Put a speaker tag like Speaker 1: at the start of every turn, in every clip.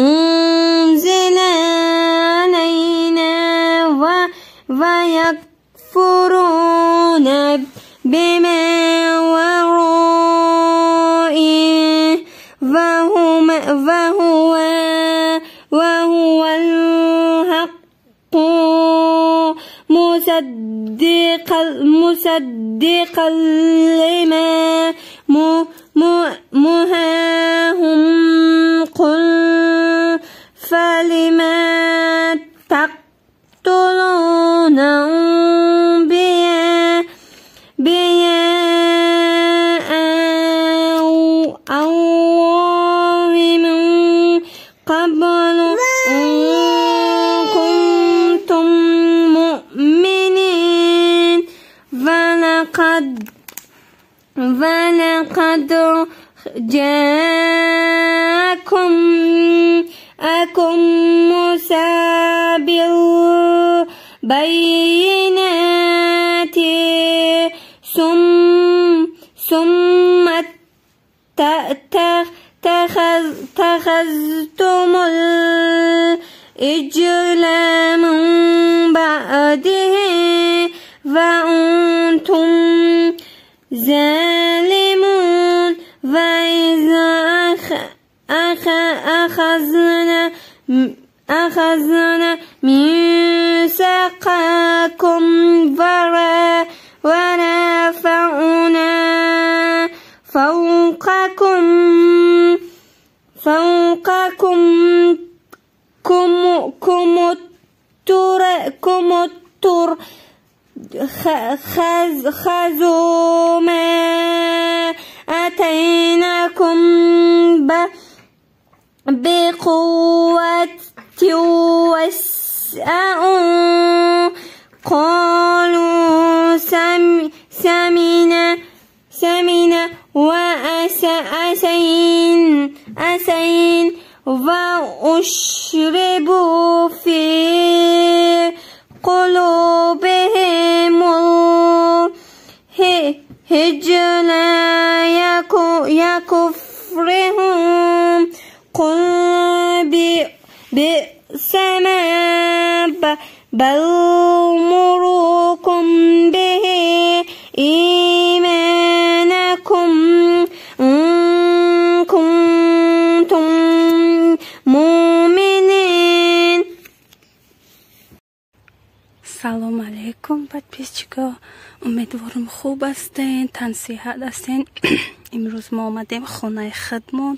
Speaker 1: أنزل علينا ويكفرون بما ورائه وهو الحق مصدقا لما معهم. قل فلما تقتلون أنبياء الله من قبل إن كنتم مؤمنين. ولقد جاءكم موسى بالبينات ثم اتخذتم العجل من بعده وأنتم ظالمون. وإذا أخذنا ميثاقكم ورفعنا فوقكم الطور خذوا ما آتيناكم بقوة واسمعوا. قالوا سمعنا وعصينا وأشربوا في قلوبهم العجل يكفرهم. قل بئس ما بأمركم به إيمانكم إن كنتم مؤمنين.
Speaker 2: Салом алейкум, подписчико. Умедворам, хуб ҳастен, тансиҳат ҳастен. Имрӯз мо омадем хонаи худмон,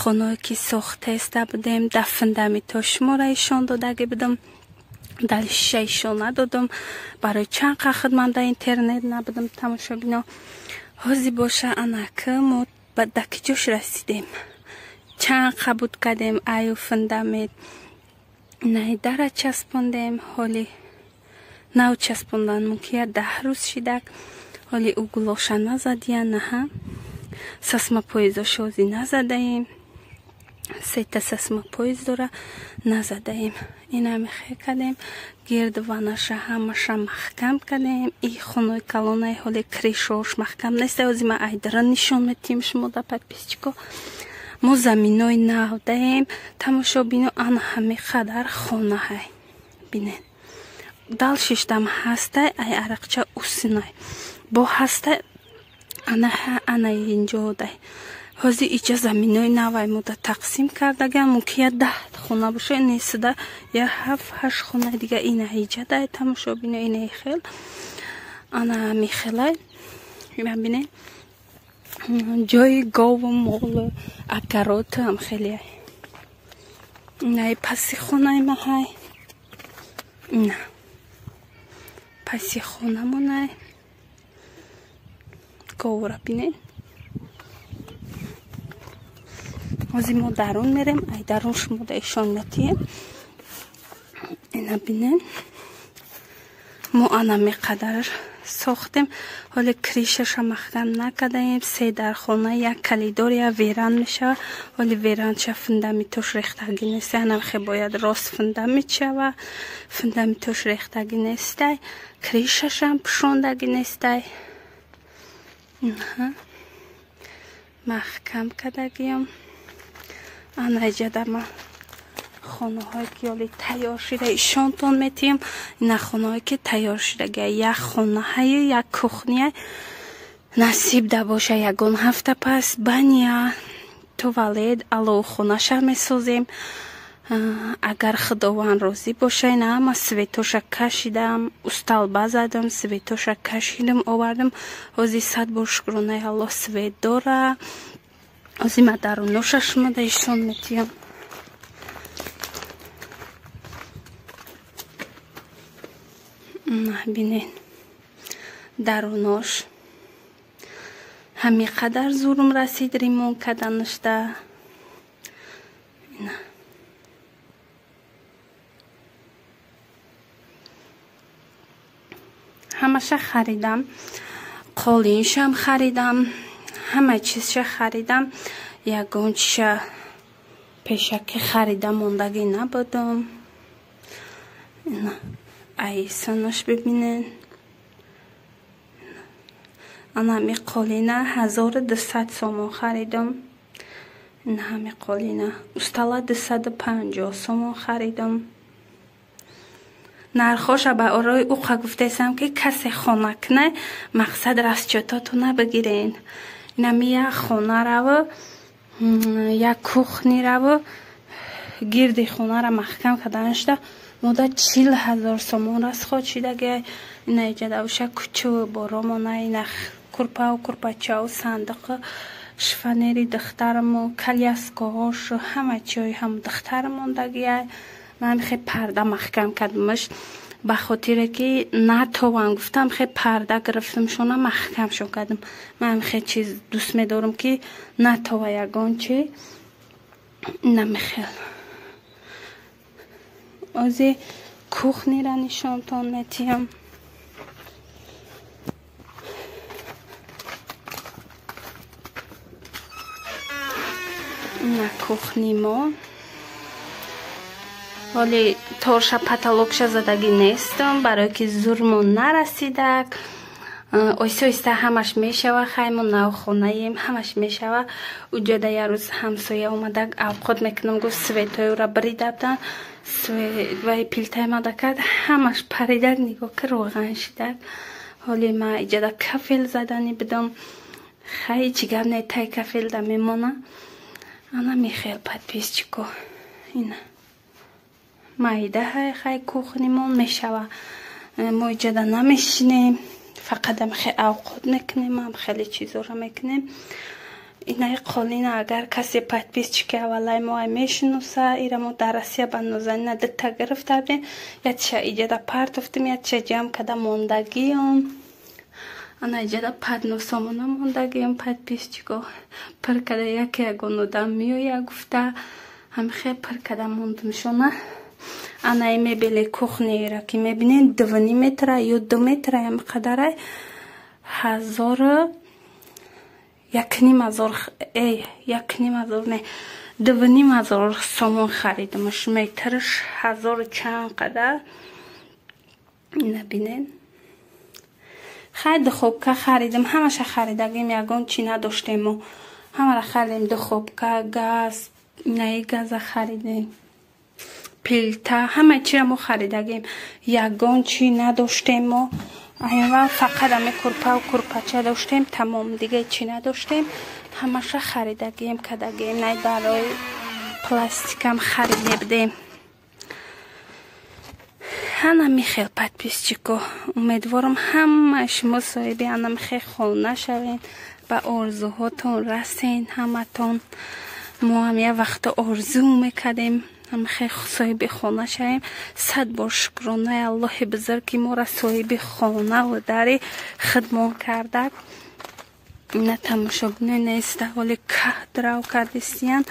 Speaker 2: хонае ки сохтаиста будем. Дар фундаментҳо шуморо ишон додагӣ будам, дар шиша ишон надодам. Барои чанд қа худман дар интернет набудам, тамошобино. Ҳозир боша, анаки мо ба даки ҷош расидем. Чанд қа буд кардем, аю фундамент наи дара часпондем. Ҳоли нав часпондан мумкин, я 10 рӯз шидак. Ҳоли углоша назадия, наҳа сасма поездоша ҳозир назадаем. Сета сасма поездора назадаем. Инами хе кардем, гирд ванаша ҳамаша маҳкам кардем. И хонаи калонаи ҳоли кришош маҳкам нест. Ҳозир ман айдара нишон метиҳем шумо да, подписчико. Мо заминои нав даем, тамошобино. Ана ҳами қадар хонаҳай, бинед. Дал шиштам ҳастай, ай арақча усинай бо ҳастай. Анаҳа ана инҷодай. Ҳозир иҷа заминои навай мода тақсим кардагам. Мумкин я 10 хона боша, несида я ҳафт ҳашт хонаи дига ина иҷадай, тамошобино. Инаи хел, ана михелай, ина бинед, ҷои гову молу огород ҳам хеле. Инаи паси хонаи маҳай, ина паси хонамонай. Говра бинед. Ҳозир мо дарун мерем, ай дарун шумо да ишон метиҳем. Ина бинед, мо ана меқадар сохтем. Ҳоле кришаша маҳкам накардаем. Се дархона, як калидор, як веран мешава. Ҳоли веранша фундаментош рехтагӣ нест. Анамхе бояд рост фундамент шава. Фундаментош рехтагӣ нестай, кришашам пӯшондагӣ нестай. Маҳкам кардагиам. Ана иҷада ма хонаҳое ки ҳоли тайёр шида ишонтон метиҳем. Ина хонаҳое ки тайёр шидага, як хонаҳаю як кухния. Насиб да боша, ягон ҳафта пас баня, туалет, аловхонаша месозем. Агар Худованд розӣ боша. Ина ҳама светоша кашидам, усталба задам, светоша кашидам, овардам. Ҳози 100 бор шукронаи Аллоҳ, свет дора. Ҳози ма даруноша шумода ишон метиҳам. Бинед, дарунош ҳамин қадар зурум расид ремонт карданашда. Ҳамаша харидам, қолиншам харидам, ҳама чизша харидам. Ягон чиша пешакӣ харида мондагӣ набудам. Айсанаш бибинед. Ана ҳами қолина 1200 сомон харидам. Ина ҳами қолина. Устала 250 сомон харидам. Нархоша ба орои уқа гуфтаесам, ки касе хона кунай, мақсад расчётотона бигирен. Инами як хонараву як кухнираву гирди хонара маҳкам карданашда мода 40 000 сомон расход шидаги. Ина иҷада уша кучу боромона, ина курпаву курпачаву сандиқу шифонери духтараму коляскаҳошу ҳама чиҳои ҳам духтар мондагиай. Ман хе парда маҳкам кардамаш, ба хотире ки натован гуфтам, хе парда гирифтамшона, маҳкамшон кардам. Ман хе чиз дӯст медорам, ки натова ягон чи намехел. Ози кухнира нишонтон метиҳам. На кухни мо ҳоли торша, потолокша задагӣ нестам, барое ки зурмон нарасидак. Оҳиста оҳиста ҳамаш мешава. Хаймо навхонаем, ҳамаш мешава. Уҷода як рӯз ҳамсоя омада, авқот мекунам гуфт, светҳои ӯра бирида буданд, вай пилтаи мада кард, ҳамаш паридак, нигоҳ ки роған шидак. Ҳоли ма иҷода кафел задани будам. Хай, чӣ гап не, тай кафелда мемона. Ана михел, подписчико, ина майда хай кухнимон мешава. Мо иҷода намешинем, фақат ам хе авқот мекунем, ам хеле чизоро мекунем. Инаи қолина агар касе подписчики аввалаи мо мешиноса, ира мо дар Россия ба Нозанина дута гирифта будем. Якша иҷода партофтем, якша ҷамъ карда мондагиём. Ана иҷода подносомона мондагиём, подписчико, пир карда, яке ягон одам меоя гуфта, ҳамихе пир карда мондумшона. Анаи мебели кухнира ки мебинед, 2,5 метра ё 2 метра ҳамқадарай, ҳазору 1,5 ҳазор, эй, 1,5 ҳазор не, 2,5 ҳазор сомон харидамаш. Метрш ҳазору чанд қадар. Ина бинед. Хай, духовка харидам, ҳамаша харидагим, ягон чӣ надоштем мо, ҳамара харидем: духовка, газ, инаи газа харидем, плита, ҳама чиро мо харидагем, ягон чӣ надоштем мо. Айвал фақат ами курпаву курпача доштем, тамом, дига чӣ надоштем. Ҳамаша харидагем, кардагем. Най барои пластикам харид мебудем. Ана михел, подписчико, умедворам ҳамаи шумо соҳиби ана михел хона шавен, ба орзуҳотон расен ҳаматон. Мо ҳам як вақто орзу мекардем ҳамихел соҳиби хона шавем. 100 бор шукронаи Аллоҳи бузург, ки моро соҳиби хонаву дари худмон кардак. Ина тамошобинои неста, ҳоли каҳ драв кардистиян.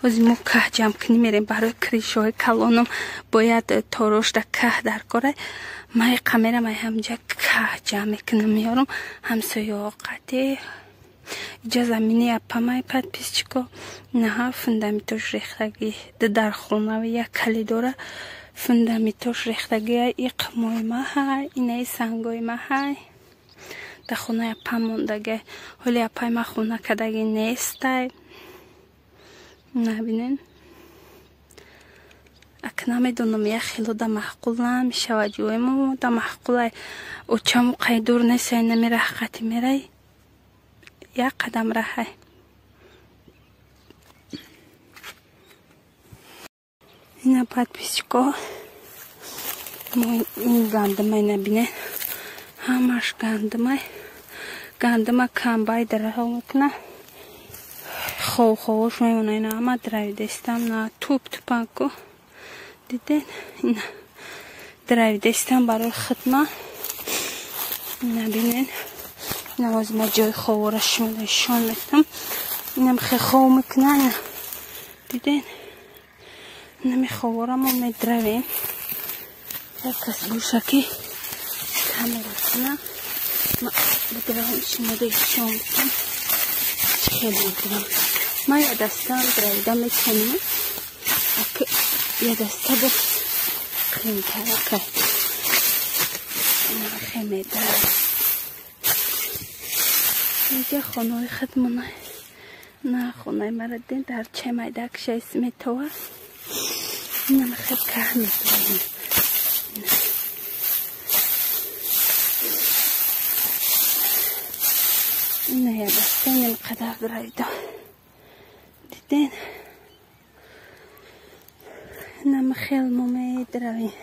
Speaker 2: Ҳози мо каҳ ҷамъкунӣ мерем барои крышаҳои калоном, бояд торошда каҳ дар кора. Май қамерам, ай ҳамҷа каҳ ҷамъ мекунам, меёрам ҳамсояҳо қатӣ. Иҷа замини апамай, подписчико. Инаҳа фундаментош рехтагӣ, ду дархонави як калидора фундаментош рехтагия. Иқмои маҳай, инаи сангои маҳай дар хонаи апам мондагай. Ҳоли апай ма хона кардагӣ нестай. Набинен. Ак намедонам, як хело да маъқул намешавад. Ҷоимо да маъқулай. Очаму қай дур несай, намера ҳаққати мерай. Як қадам раҳай. Ина подписчико. Мо ин гандумай набинен. Ҳамаш гандумай. Гандума камбай дараҳо мекуна. Хов-ховош мемона. Ина ҳама дравидестам на туп тупанку. Диден? Ина дравидестам барои хидма. Набинен. Ина ҳозир ма ҷои ховора шумо нишон метам. Инам хе хов мекуна. Ина диден? Инами ховора мо медравем. Як кас боша ки камера куна. Ма бидравам шумо нишон метам. Чӣ хел медравам. Ма я дастам дравида метавонам. Я даста бо қимтаракай. Ина хе медравам. Инҷа хонаҳои худмона. На хонаи мара диден дар чай майдак шайс метова. Инам хе каҳ медравем. Ина я даста инам қадар дравида. Диден? Инам хел мо медравем.